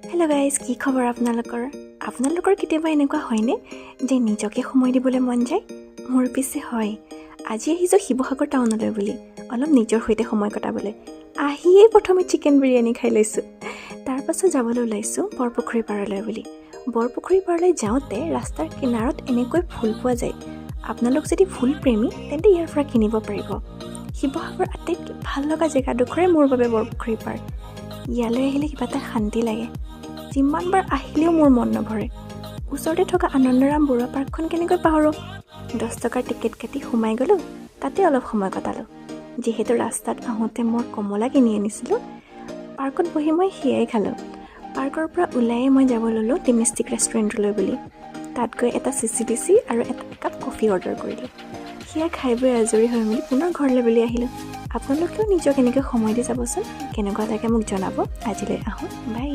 Hello' guys, কি খবৰ আপোনালোকৰ? আপোনালোকৰ কেতিয়াবা এনেকুৱা হয়নে যে নিজকে সময় দিবলৈ মন যায়? মোৰ পিছে হয়। আজি আহিছোঁ শিৱসাগৰ টাউনলৈ বুলি অলপ নিজৰ সৈতে সময় কটাবলৈ। আহিয়েই প্ৰথমে চিকেন বিৰিয়ানী খাই লৈছোঁ। তাৰপাছত যাবলৈ ওলাইছোঁ বৰপুখুৰী পাৰলৈ বুলি। বৰপুখুৰী পাৰলৈ যাওঁতে ৰাস্তাৰ কিনাৰত এনেকৈ ফুল পোৱা যায়। আপোনালোক যদি ফুল প্ৰেমী, তেন্তে ইয়াৰ পৰা কিনিব পাৰিব। শিৱসাগৰ আটাইতকৈ ভাল লগা জেগাডোখৰে মোৰ বাবে বৰপুখুৰী পাৰ। ইয়ালৈ আহিলে কিবা এটা শান্তি লাগে। যিমানবাৰ আহিলেও মোৰ মন নভৰে। ওচৰতে থকা আনন্দৰাম বৰুৱা পাৰ্কখন কেনেকৈ পাহৰোঁ? 10 টকাৰ টিকেট কাটি সোমাই গ'লোঁ। তাতে অলপ সময় কটালোঁ। যিহেতু ৰাস্তাত আহোঁতে মই কমলা কিনি আনিছিলোঁ, পাৰ্কত বহি মই সেয়াই খালোঁ। পাৰ্কৰ পৰা ওলায়ে মই যাব ল'লোঁ টিমিষ্টিক ৰেষ্টুৰেণ্টলৈ বুলি। তাত গৈ এটা চিচি আৰু এটা একাপ কফি অৰ্ডাৰ কৰিলোঁ। সেয়া খাই বৈ আজৰি হৈ মেলি পুনৰ ঘৰলৈ বুলি আহিলোঁ। আপোনালোকেও নিজক এনেকৈ সময় দি যাবচোন। কেনেকুৱা লাগে মোক জনাব। আজিলৈ আহোঁ, বাই।